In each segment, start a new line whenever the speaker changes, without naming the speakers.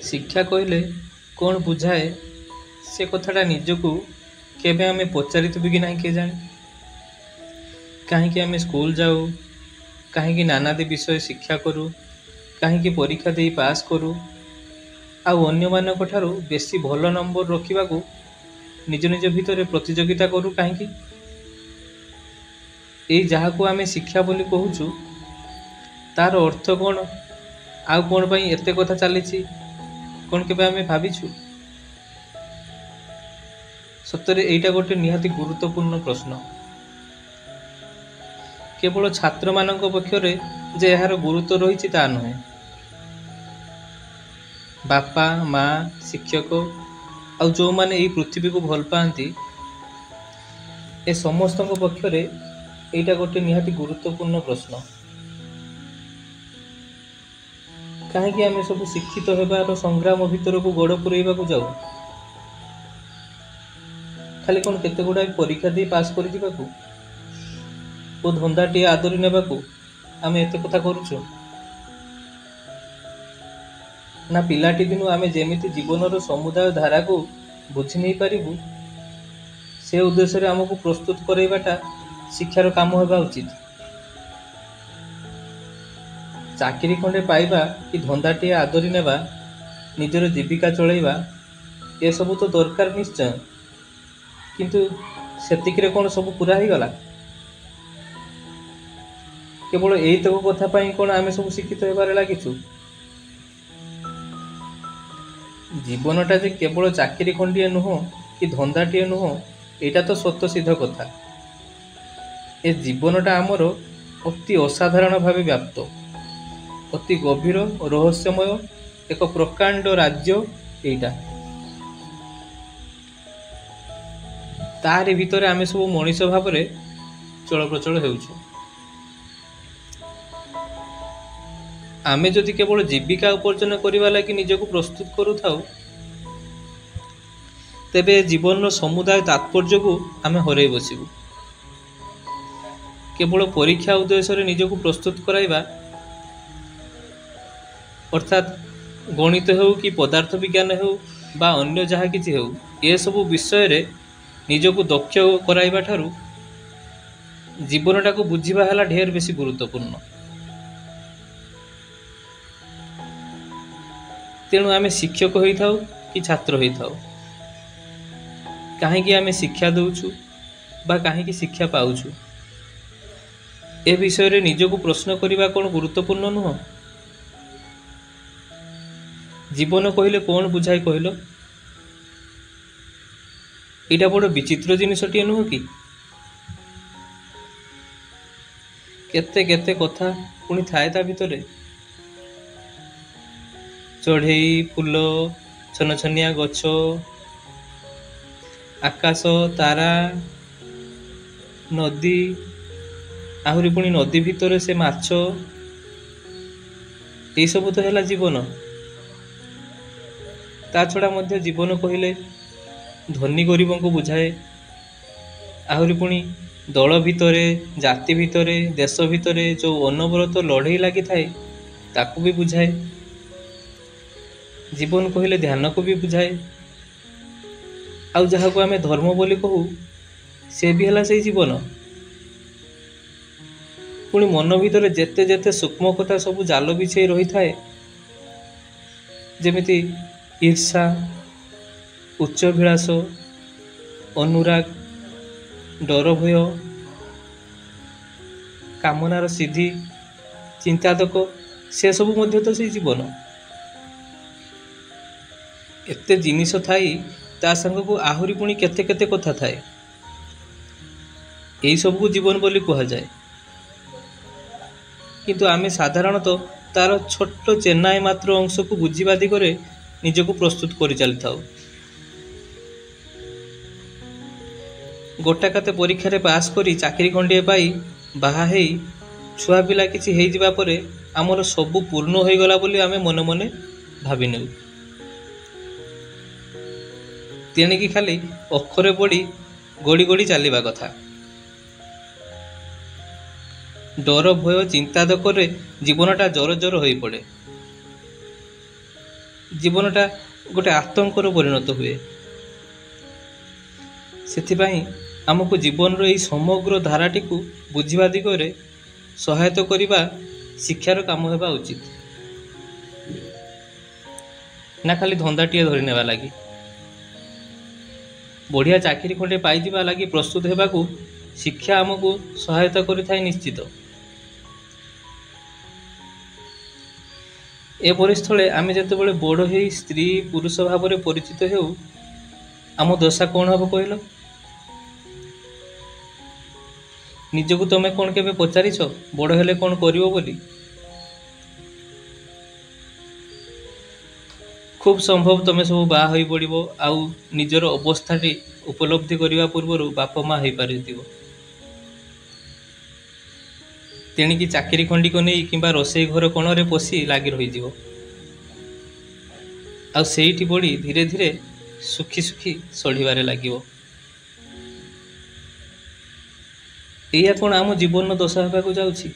ଶିକ୍ଷା କହିଲେ କ'ଣ ବୁଝାଏ ସେ କଥାଟା ନିଜକୁ କେବେ ଆମେ ପଚାରିଥିବୁ କି ନାହିଁ କେଜାଣି। କାହିଁକି ଆମେ ସ୍କୁଲ ଯାଉ, କାହିଁକି ନାନାଦି ବିଷୟ ଶିକ୍ଷା କରୁ, କାହିଁକି ପରୀକ୍ଷା ଦେଇ ପାସ୍ କରୁ, ଆଉ ଅନ୍ୟମାନଙ୍କ ଠାରୁ ବେଶୀ ଭଲ ନମ୍ବର ରଖିବାକୁ ନିଜ ନିଜ ଭିତରେ ପ୍ରତିଯୋଗିତା କରୁ କାହିଁକି? ଏଇ ଯାହାକୁ ଆମେ ଶିକ୍ଷା ବୋଲି କହୁଛୁ ତାର ଅର୍ଥ କ'ଣ, ଆଉ କ'ଣ ପାଇଁ ଏତେ କଥା ଚାଲିଛି, କ'ଣ କେବେ ଆମେ ଭାବିଛୁ? ସତରେ ଏଇଟା ଗୋଟେ ନିହାତି ଗୁରୁତ୍ୱପୂର୍ଣ୍ଣ ପ୍ରଶ୍ନ। କେବଳ ଛାତ୍ରମାନଙ୍କ ପକ୍ଷରେ ଯେ ଏହାର ଗୁରୁତ୍ୱ ରହିଛି ତା ନୁହେଁ, ବାପା ମା, ଶିକ୍ଷକ ଆଉ ଯେଉଁମାନେ ଏଇ ପୃଥିବୀକୁ ଭଲ ପାଆନ୍ତି ଏ ସମସ୍ତଙ୍କ ପକ୍ଷରେ ଏଇଟା ଗୋଟେ ନିହାତି ଗୁରୁତ୍ୱପୂର୍ଣ୍ଣ ପ୍ରଶ୍ନ। କାହିଁକି ଆମେ ସବୁ ଶିକ୍ଷିତ ହେବାର ସଂଗ୍ରାମ ଭିତରକୁ ଗୋଡ଼ ପୂରେଇବାକୁ ଯାଉ? ଖାଲି କ'ଣ କେତେ ଗୁଡ଼ାଏ ପରୀକ୍ଷା ଦେଇ ପାସ୍ କରିଯିବାକୁ ଓ ଧନ୍ଦାଟିଏ ଆଦରି ନେବାକୁ ଆମେ ଏତେ କଥା କରୁଛୁ? ନା ପିଲାଟି ଦିନୁ ଆମେ ଯେମିତି ଜୀବନର ସମୁଦାୟ ଧାରାକୁ ବୁଝି ନେଇପାରିବୁ ସେ ଉଦ୍ଦେଶ୍ୟରେ ଆମକୁ ପ୍ରସ୍ତୁତ କରାଇବାଟା ଶିକ୍ଷାର କାମ ହେବା ଉଚିତ। ଚାକିରି ଖଣ୍ଡେ ପାଇବା କି ଧନ୍ଦାଟିଏ ଆଦରି ନେବା, ନିଜର ଜୀବିକା ଚଳାଇବା, ଏସବୁ ତ ଦରକାର ନିଶ୍ଚୟ, କିନ୍ତୁ ସେତିକିରେ କ'ଣ ସବୁ ପୂରା ହେଇଗଲା? କେବଳ ଏଇତକ କଥା ପାଇଁ କ'ଣ ଆମେ ସବୁ ଶିକ୍ଷିତ ହେବାରେ ଲାଗିଛୁ? ଜୀବନଟା ଯେ କେବଳ ଚାକିରି ଖଣ୍ଡିଏ ନୁହଁ କି ଧନ୍ଦାଟିଏ ନୁହଁ, ଏଇଟା ତ ସ୍ୱତଃସିଦ୍ଧ କଥା। ଏ ଜୀବନଟା ଆମର ଅତି ଅସାଧାରଣ ଭାବେ ବ୍ୟାପ୍ତ, ଅତି ଗଭୀର ଓ ରହସ୍ୟମୟ ଏକ ପ୍ରକାଣ୍ଡ ରାଜ୍ୟ ଏଇଟା। ତାରି ଭିତରେ ଆମେ ସବୁ ମଣିଷ ଭାବରେ ଚଳପ୍ରଚଳ ହେଉଛୁ। ଆମେ ଯଦି କେବଳ ଜୀବିକା ଉପାର୍ଜନ କରିବା ଲାଗି ନିଜକୁ ପ୍ରସ୍ତୁତ କରୁଥାଉ, ତେବେ ଜୀବନର ସମୁଦାୟ ତାତ୍ପର୍ଯ୍ୟକୁ ଆମେ ହରାଇ ବସିବୁ। କେବଳ ପରୀକ୍ଷା ଉଦ୍ଦେଶ୍ୟରେ ନିଜକୁ ପ୍ରସ୍ତୁତ କରାଇବା, ଅର୍ଥାତ୍ ଗଣିତ ହେଉ କି ପଦାର୍ଥ ବିଜ୍ଞାନ ହେଉ ବା ଅନ୍ୟ ଯାହା କିଛି ହେଉ, ଏସବୁ ବିଷୟରେ ନିଜକୁ ଦକ୍ଷ କରାଇବା ଠାରୁ ଜୀବନଟାକୁ ବୁଝିବା ହେଲା ଢେର ବେଶୀ ଗୁରୁତ୍ୱପୂର୍ଣ୍ଣ। ତେଣୁ ଆମେ ଶିକ୍ଷକ ହୋଇଥାଉ କି ଛାତ୍ର ହୋଇଥାଉ, କାହିଁକି ଆମେ ଶିକ୍ଷା ଦେଉଛୁ ବା କାହିଁକି ଶିକ୍ଷା ପାଉଛୁ, ଏ ବିଷୟରେ ନିଜକୁ ପ୍ରଶ୍ନ କରିବା କ'ଣ ଗୁରୁତ୍ୱପୂର୍ଣ୍ଣ ନୁହଁ? ଜୀବନ କହିଲେ କ'ଣ ବୁଝାଏ କହିଲ? ଏଇଟା ବଡ଼ ବିଚିତ୍ର ଜିନିଷଟିଏ ନୁହଁ କି? କେତେ କେତେ କଥା ପୁଣି ଥାଏ ତା ଭିତରେ। ଚଢ଼େଇ, ଫୁଲ, ଛନଛନିଆ ଗଛ, ଆକାଶ, ତାରା, ନଦୀ, ଆହୁରି ପୁଣି ନଦୀ ଭିତରେ ସେ ମାଛ, ଏଇସବୁ ତ ହେଲା ଜୀବନ। ତା ଛଡ଼ା ମଧ୍ୟ ଜୀବନ କହିଲେ ଧନୀ ଗରିବଙ୍କୁ ବୁଝାଏ, ଆହୁରି ପୁଣି ଦଳ ଭିତରେ, ଜାତି ଭିତରେ, ଦେଶ ଭିତରେ ଯେଉଁ ଅନବରତ ଲଢ଼େଇ ଲାଗିଥାଏ ତାକୁ ବି ବୁଝାଏ। ଜୀବନ କହିଲେ ଧ୍ୟାନକୁ ବି ବୁଝାଏ, ଆଉ ଯାହାକୁ ଆମେ ଧର୍ମ ବୋଲି କହୁ ସେ ବି ହେଲା ସେଇ ଜୀବନ। ପୁଣି ମନ ଭିତରେ ଯେତେ ଯେତେ ସୂକ୍ଷ୍ମ କଥା ସବୁ ଜାଲ ବିଛେଇ ରହିଥାଏ, ଯେମିତି ଈର୍ଷା, ଉଚ୍ଚାଭିଳାଷ, ଅନୁରାଗ, ଡର ଭୟ, କାମନାର ସିଦ୍ଧି, ଚିନ୍ତାତକ, ସେସବୁ ମଧ୍ୟ ତ ସେଇ ଜୀବନ। ଏତେ ଜିନିଷ ଥାଇ ତା ସାଙ୍ଗକୁ ଆହୁରି ପୁଣି କେତେ କେତେ କଥା ଥାଏ। ଏଇସବୁକୁ ଜୀବନ ବୋଲି କୁହାଯାଏ, କିନ୍ତୁ ଆମେ ସାଧାରଣତଃ ତାର ଛୋଟ ଚେନାଏ ମାତ୍ର ଅଂଶକୁ ବୁଝିବା ଦିଗରେ ନିଜକୁ ପ୍ରସ୍ତୁତ କରି ଚାଲିଥାଉ। ଗୋଟାକାତେ ପରୀକ୍ଷାରେ ପାସ୍ କରି ଚାକିରି ଖଣ୍ଡିଏ ପାଇ ବାହା ହେଇ ଛୁଆ ପିଲା କିଛି ହେଇଯିବା ପରେ ଆମର ସବୁ ପୂର୍ଣ୍ଣ ହୋଇଗଲା ବୋଲି ଆମେ ମନେ ମନେ ଭାବିନେଉ। ତେଣିକି ଖାଲି ଅକ୍ଷରେ ପଡ଼ି ଗଡ଼ି ଗଡ଼ି ଚାଲିବା କଥା। ଡର ଭୟ ଚିନ୍ତା ଦକରେ ଜୀବନଟା ଜର ଜର ହୋଇପଡ଼େ। ଜୀବନଟା ଗୋଟେ ଆତଙ୍କର ପରିଣତ ହୁଏ। ସେଥିପାଇଁ ଆମକୁ ଜୀବନର ଏହି ସମଗ୍ର ଧାରାଟିକୁ ବୁଝିବା ଦିଗରେ ସହାୟତା କରିବା ଶିକ୍ଷାର କାମ ହେବା ଉଚିତ, ନା ଖାଲି ଧନ୍ଦାଟିଏ ଧରିନେବା ଲାଗି। ବଢ଼ିଆ ଚାକିରି ଖଣ୍ଡେ ପାଇଯିବା ଲାଗି ପ୍ରସ୍ତୁତ ହେବାକୁ ଶିକ୍ଷା ଆମକୁ ସହାୟତା କରିଥାଏ ନିଶ୍ଚିତ। ଏପରି ସ୍ଥଳେ ଆମେ ଯେତେବେଳେ ବଡ଼ ହେଇ ସ୍ତ୍ରୀ ପୁରୁଷ ଭାବରେ ପରିଚିତ ହେଉ, ଆମ ଦଶା କ'ଣ ହେବ କହିଲ? ନିଜକୁ ତମେ କ'ଣ କେବେ ପଚାରିଛ ବଡ଼ ହେଲେ କ'ଣ କରିବ ବୋଲି? ଖୁବ୍ ସମ୍ଭବ ତମେ ସବୁ ବାହା ହୋଇପଡ଼ିବ ଆଉ ନିଜର ଅବସ୍ଥାଟି ଉପଲବ୍ଧି କରିବା ପୂର୍ବରୁ ବାପ ମା ହୋଇପାରିଥିବ। ତେଣିକି ଚାକିରି ଖଣ୍ଡିକ ନେଇ କିମ୍ବା ରୋଷେଇ ଘର କୋଣରେ ପଶି ଲାଗି ରହିଯିବ, ଆଉ ସେଇଠି ପଡ଼ି ଧୀରେ ଧୀରେ ଶୁଖି ଶୁଖି ସଢ଼ିବାରେ ଲାଗିବ। ଏଇଆ କ'ଣ ଆମ ଜୀବନର ଦଶା ହେବାକୁ ଯାଉଛି?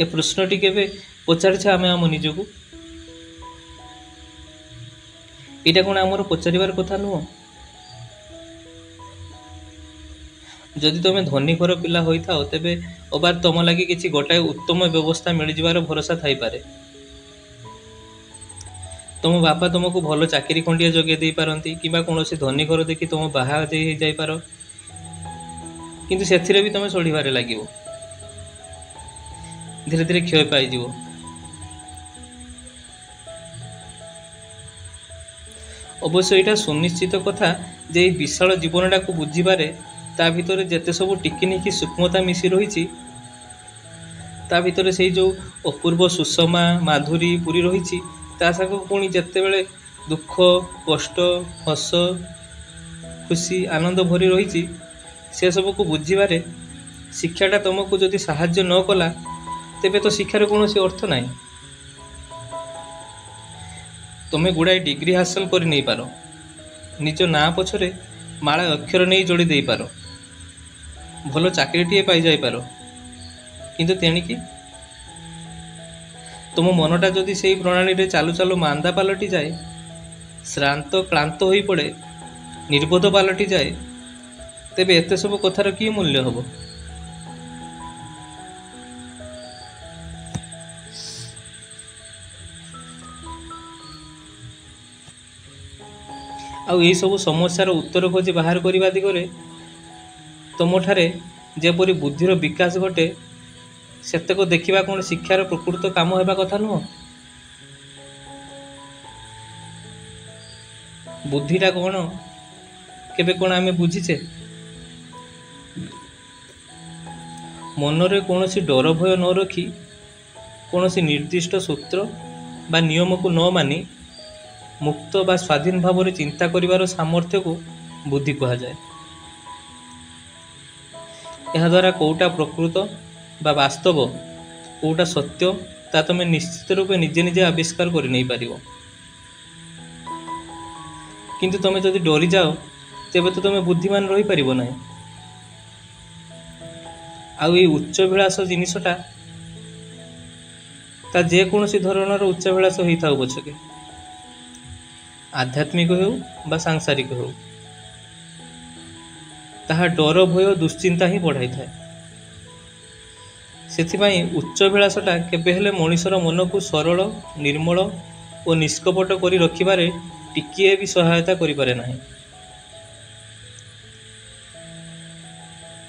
ଏ ପ୍ରଶ୍ନଟି କେବେ ପଚାରିଛେ ଆମେ ଆମ ନିଜକୁ? ଏଇଟା କ'ଣ ଆମର ପଚାରିବାର କଥା ନୁହଁ? ଯଦି ତମେ ଧନୀ ଘର ପିଲା ହୋଇଥାଅ, ତେବେ ଅବା ତମ ଲାଗି କିଛି ଗୋଟାଏ ଉତ୍ତମ ବ୍ୟବସ୍ଥା ମିଳିଯିବାର ଭରସା ଥାଇପାରେ। ତମ ବାପା ତମକୁ ଭଲ ଚାକିରି ଖଣ୍ଡିଏ ଯୋଗାଇ ଦେଇପାରନ୍ତି, କିମ୍ବା କୌଣସି ଧନୀ ଘର ଦେଖି ତମ ବାହା ଦେଇ ହେଇଯାଇପାର। କିନ୍ତୁ ସେଥିରେ ବି ତମେ ସଢ଼ିବାରେ ଲାଗିବ, ଧୀରେ ଧୀରେ କ୍ଷୟ ପାଇଯିବ। ଅବଶ୍ୟ ଏଇଟା ସୁନିଶ୍ଚିତ କଥା ଯେ ଏଇ ବିଶାଳ ଜୀବନଟାକୁ ବୁଝିବାରେ ତା ଭିତରେ ଯେତେ ସବୁ ଟିକିନିଖି ସୂକ୍ଷ୍ମତା ମିଶି ରହିଛି, ତା ଭିତରେ ସେଇ ଯେଉଁ ଅପୂର୍ବ ସୁଷମା ମାଧୁରୀ ପୂରି ରହିଛି, ତା ସାଙ୍ଗକୁ ପୁଣି ଯେତେବେଳେ ଦୁଃଖ, କଷ୍ଟ, ହସ, ଖୁସି, ଆନନ୍ଦ ଭରି ରହିଛି, ସେସବୁକୁ ବୁଝିବାରେ ଶିକ୍ଷାଟା ତୁମକୁ ଯଦି ସାହାଯ୍ୟ ନ କଲା, ତେବେ ତ ଶିକ୍ଷାର କୌଣସି ଅର୍ଥ ନାହିଁ। ତୁମେ ଗୁଡ଼ାଏ ଡିଗ୍ରୀ ହାସଲ କରି ନେଇପାର, ନିଜ ନାଁ ପଛରେ ମାଳା ଅକ୍ଷର ନେଇ ଯୋଡ଼ି ଦେଇପାର, ଭଲ ଚାକିରିଟିଏ ପାଇଯାଇପାର, କିନ୍ତୁ ତେଣିକି ତୁମ ମନଟା ଯଦି ସେଇ ପ୍ରଣାଳୀରେ ଚାଲୁ ଚାଲୁ ମାନ୍ଦା ପାଲଟି ଯାଏ, ଶ୍ରାନ୍ତ କ୍ଳାନ୍ତ ହୋଇପଡ଼େ, ନିର୍ବୋଧ ପାଲଟି ଯାଏ, ତେବେ ଏତେ ସବୁ କଥାର କି ମୂଲ୍ୟ ହେବ? ଆଉ ଏଇସବୁ ସମସ୍ୟାର ଉତ୍ତର ଖୋଜି ବାହାର କରିବା ଦିଗରେ ତୁମଠାରେ ଯେପରି ବୁଦ୍ଧିର ବିକାଶ ଘଟେ, ସେତକ ଦେଖିବା କ'ଣ ଶିକ୍ଷାର ପ୍ରକୃତ କାମ ହେବା କଥା ନୁହଁ? ବୁଦ୍ଧିଟା କ'ଣ କେବେ କ'ଣ ଆମେ ବୁଝିଛେ? ମନରେ କୌଣସି ଡର ଭୟ ନ ରଖି, କୌଣସି ନିର୍ଦ୍ଦିଷ୍ଟ ସୂତ୍ର ବା ନିୟମକୁ ନ ମାନି ମୁକ୍ତ ବା ସ୍ୱାଧୀନ ଭାବରେ ଚିନ୍ତା କରିବାର ସାମର୍ଥ୍ୟକୁ ବୁଦ୍ଧି କୁହାଯାଏ। ଏହାଦ୍ୱାରା କେଉଁଟା ପ୍ରକୃତ ବା ବାସ୍ତବ, କେଉଁଟା ସତ୍ୟ, ତା ତମେ ନିଶ୍ଚିତ ରୂପେ ନିଜେ ନିଜେ ଆବିଷ୍କାର କରି ନେଇପାରିବ। କିନ୍ତୁ ତମେ ଯଦି ଡରିଯାଅ, ତେବେ ତ ତମେ ବୁଦ୍ଧିମାନ ରହିପାରିବ ନାହିଁ। ଆଉ ଏଇ ଉଚ୍ଚାଭିଳାଷ ଜିନିଷଟା, ତା ଯେକୌଣସି ଧରଣର ଉଚ୍ଚାଭିଳାଷ ହେଇଥାଉ ପଛକେ, ଆଧ୍ୟାତ୍ମିକ ହେଉ ବା ସାଂସାରିକ ହେଉ, ତାହା ଡର, ଭୟ, ଦୁଶ୍ଚିନ୍ତା ହିଁ ବଢ଼ାଇଥାଏ। ସେଥିପାଇଁ ଉଚ୍ଚାଭିଳାଷଟା କେବେ ହେଲେ ମଣିଷର ମନକୁ ସରଳ, ନିର୍ମଳ ଓ ନିଷ୍କପଟ କରି ରଖିବାରେ ଟିକିଏ ବି ସହାୟତା କରିପାରେ ନାହିଁ।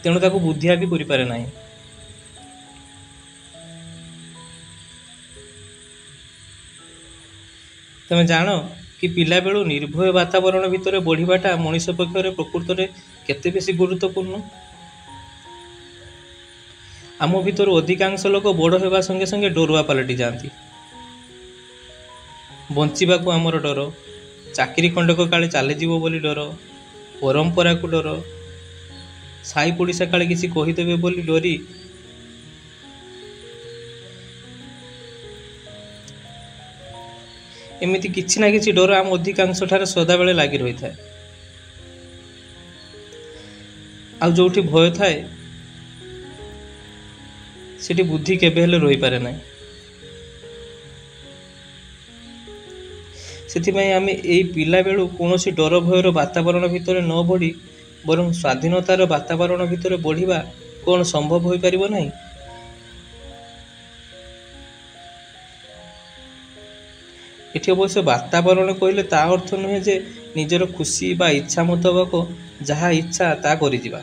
ତେଣୁ ତାକୁ ବୁଦ୍ଧିଆ ବି କରିପାରେ ନାହିଁ। ତମେ ଜାଣ କି ପିଲାବେଳୁ ନିର୍ଭୟ ବାତାବରଣ ଭିତରେ ବଢ଼ିବାଟା ମଣିଷ ପକ୍ଷରେ ପ୍ରକୃତରେ କେତେ ବେଶୀ ଗୁରୁତ୍ୱପୂର୍ଣ୍ଣ? ଆମ ଭିତରୁ ଅଧିକାଂଶ ଲୋକ ବଡ଼ ହେବା ସଙ୍ଗେ ସଙ୍ଗେ ଡରୁଆ ପାଲଟି ଯାଆନ୍ତି। ବଞ୍ଚିବାକୁ ଆମର ଡର, ଚାକିରି ଖଣ୍ଡକ କାଳେ ଚାଲିଯିବ ବୋଲି ଡର, ପରମ୍ପରାକୁ ଡର, ସାହି ପଡ଼ିଶା କାଳେ କିଛି କହିଦେବେ ବୋଲି ଡରି ଏମିତି କିଛି ନା କିଛି ଡର ଆମ ଅଧିକାଂଶ ଠାରେ ସଦାବେଳେ ଲାଗି ରହିଥାଏ। ଆଉ ଯୋଉଠି ଭୟ ଥାଏ, ସେଠି ବୁଦ୍ଧି କେବେ ହେଲେ ରହିପାରେ ନାହିଁ। ସେଥିପାଇଁ ଆମେ ଏଇ ପିଲାବେଳୁ କୌଣସି ଡର ଭୟର ବାତାବରଣ ଭିତରେ ନ ବଢ଼ି ବରଂ ସ୍ୱାଧୀନତାର ବାତାବରଣ ଭିତରେ ବଢ଼ିବା କ'ଣ ସମ୍ଭବ ହୋଇପାରିବ ନାହିଁ? ଏଠି ଅବଶ୍ୟ ବାତାବରଣ କହିଲେ ତା ଅର୍ଥ ନୁହେଁ ଯେ ନିଜର ଖୁସି ବା ଇଚ୍ଛା ମୁତାବକ ଯାହା ଇଚ୍ଛା ତା କରିଯିବା।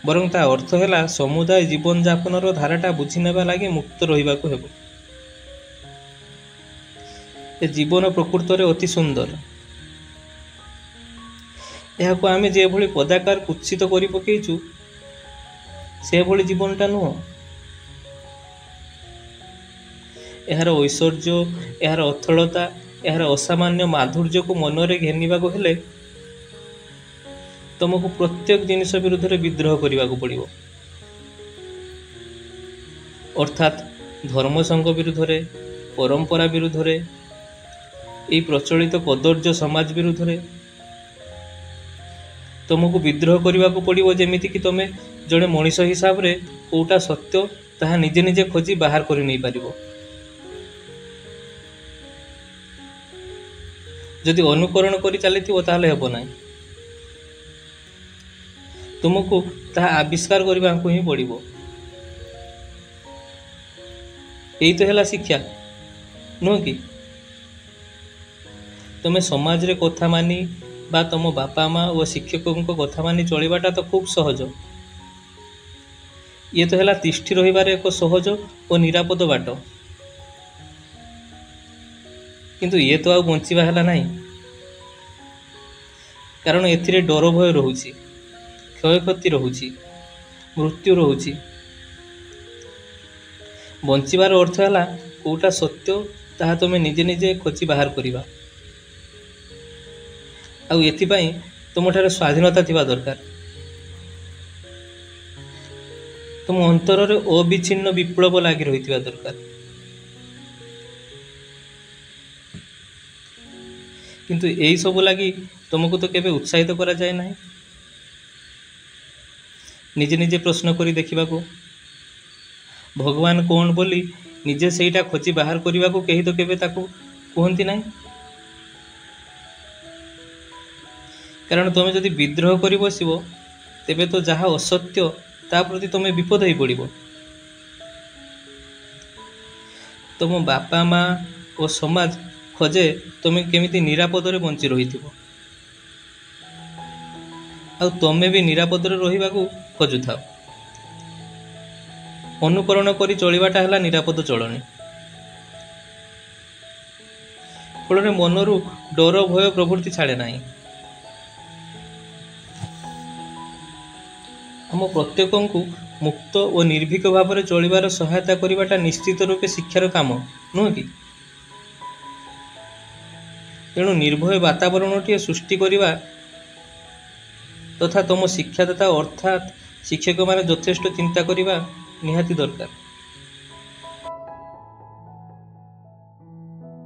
ବରଂ ତା ଅର୍ଥ ହେଲା ସମୁଦାୟ ଜୀବନଯାପନର ଧାରାଟା ବୁଝିନେବା ଲାଗି ମୁକ୍ତ ରହିବାକୁ ହେବ। ଏ ଜୀବନ ପ୍ରକୃତରେ ଅତି ସୁନ୍ଦର। ଏହାକୁ ଆମେ ଯେଭଳି କଦାକାର କୁତ୍ସିତ କରି ପକେଇଛୁ, ସେଭଳି ଜୀବନଟା ନୁହଁ। ଏହାର ଐଶ୍ୱର୍ଯ୍ୟ, ଏହାର ଅଥଳତା, ଏହାର ଅସାମାନ୍ୟ ମାଧୁର୍ଯ୍ୟକୁ ମନରେ ଘେନିବାକୁ ହେଲେ ତମକୁ ପ୍ରତ୍ୟେକ ଜିନିଷ ବିରୁଦ୍ଧରେ ବିଦ୍ରୋହ କରିବାକୁ ପଡ଼ିବ। ଅର୍ଥାତ୍ ଧର୍ମସଂଘ ବିରୁଦ୍ଧରେ, ପରମ୍ପରା ବିରୁଦ୍ଧରେ, ଏଇ ପ୍ରଚଳିତ କଦର୍ଯ୍ୟ ସମାଜ ବିରୁଦ୍ଧରେ ତମକୁ ବିଦ୍ରୋହ କରିବାକୁ ପଡ଼ିବ। ଯେମିତିକି ତମେ ଜଣେ ମଣିଷ ହିସାବରେ କୋଉଟା ସତ୍ୟ ତାହା ନିଜେ ନିଜେ ଖୋଜି ବାହାର କରି ନେଇପାରିବ। ଯଦି ଅନୁକରଣ କରି ଚାଲିଥିବ ତାହେଲେ ହେବ ନାହିଁ। ତୁମକୁ ତାହା ଆବିଷ୍କାର କରିବାକୁ ହିଁ ପଡ଼ିବ। ଏଇ ତ ହେଲା ଶିକ୍ଷା, ନୁହଁ କି? ତୁମେ ସମାଜରେ କଥା ମାନି ବା ତମ ବାପା ମା ଓ ଶିକ୍ଷକଙ୍କ କଥା ମାନି ଚଳିବାଟା ତ ଖୁବ୍ ସହଜ। ଇଏ ତ ହେଲା ତିଷ୍ଠି ରହିବାର ଏକ ସହଜ ଓ ନିରାପଦ ବାଟ। କିନ୍ତୁ ଇଏ ତ ଆଉ ବଞ୍ଚିବା ହେଲା ନାହିଁ। କାରଣ ଏଥିରେ ଡର ଭୟ ରହୁଛି, କ୍ଷୟକ୍ଷତି ରହୁଛି, ମୃତ୍ୟୁ ରହୁଛି। ବଞ୍ଚିବାର ଅର୍ଥ ହେଲା କୋଉଟା ସତ୍ୟ ତାହା ତୁମେ ନିଜେ ନିଜେ ଖୋଜି ବାହାର କରିବା। ଆଉ ଏଥିପାଇଁ ତୁମଠାରେ ସ୍ୱାଧୀନତା ଥିବା ଦରକାର। ତୁମ ଅନ୍ତରରେ ଅବିଚ୍ଛିନ୍ନ ବିପ୍ଳବ ଲାଗି ରହିଥିବା ଦରକାର। କିନ୍ତୁ ଏଇସବୁ ଲାଗି ତୁମକୁ ତ କେବେ ଉତ୍ସାହିତ କରାଯାଏ ନାହିଁ ନିଜେ ନିଜେ ପ୍ରଶ୍ନ କରି ଦେଖିବାକୁ। ଭଗବାନ କ'ଣ ବୋଲି ନିଜେ ସେଇଟା ଖୋଜି ବାହାର କରିବାକୁ କେହି ତ କେବେ ତାକୁ କୁହନ୍ତି ନାହିଁ। କାରଣ ତୁମେ ଯଦି ବିଦ୍ରୋହ କରି ବସିବ, ତେବେ ତ ଯାହା ଅସତ୍ୟ ତା ପ୍ରତି ତୁମେ ବିପଦ ହେଇ ପଡ଼ିବ। ତୁମ ବାପା ମା ଓ ସମାଜ ଖୋଜେ ତୁମେ କେମିତି ନିରାପଦରେ ବଞ୍ଚି ରହିଥିବ, ଆଉ ତମେ ବି ନିରାପଦରେ ରହିବାକୁ ଖୋଜୁଥାଅ। ଅନୁକରଣ କରି ଚଳିବାଟା ହେଲା ନିରାପଦ ଚଳଣି। ଫଳରେ ମନରୁ ଡର ଭୟ ପ୍ରଭୃତି ଛାଡ଼େ ନାହିଁ। ଆମ ପ୍ରତ୍ୟେକଙ୍କୁ ମୁକ୍ତ ଓ ନିର୍ଭୀକ ଭାବରେ ଚଳିବାର ସହାୟତା କରିବାଟା ନିଶ୍ଚିତ ରୂପେ ଶିକ୍ଷାର କାମ, ନୁହଁ କି? ତେଣୁ ନିର୍ଭୟ ବାତାବରଣଟିଏ ସୃଷ୍ଟି କରିବା ତଥା ତମ ଶିକ୍ଷାଦାତା ଅର୍ଥାତ୍ ଶିକ୍ଷକମାନେ ଯଥେଷ୍ଟ ଚିନ୍ତା କରିବା ନିହାତି ଦରକାର।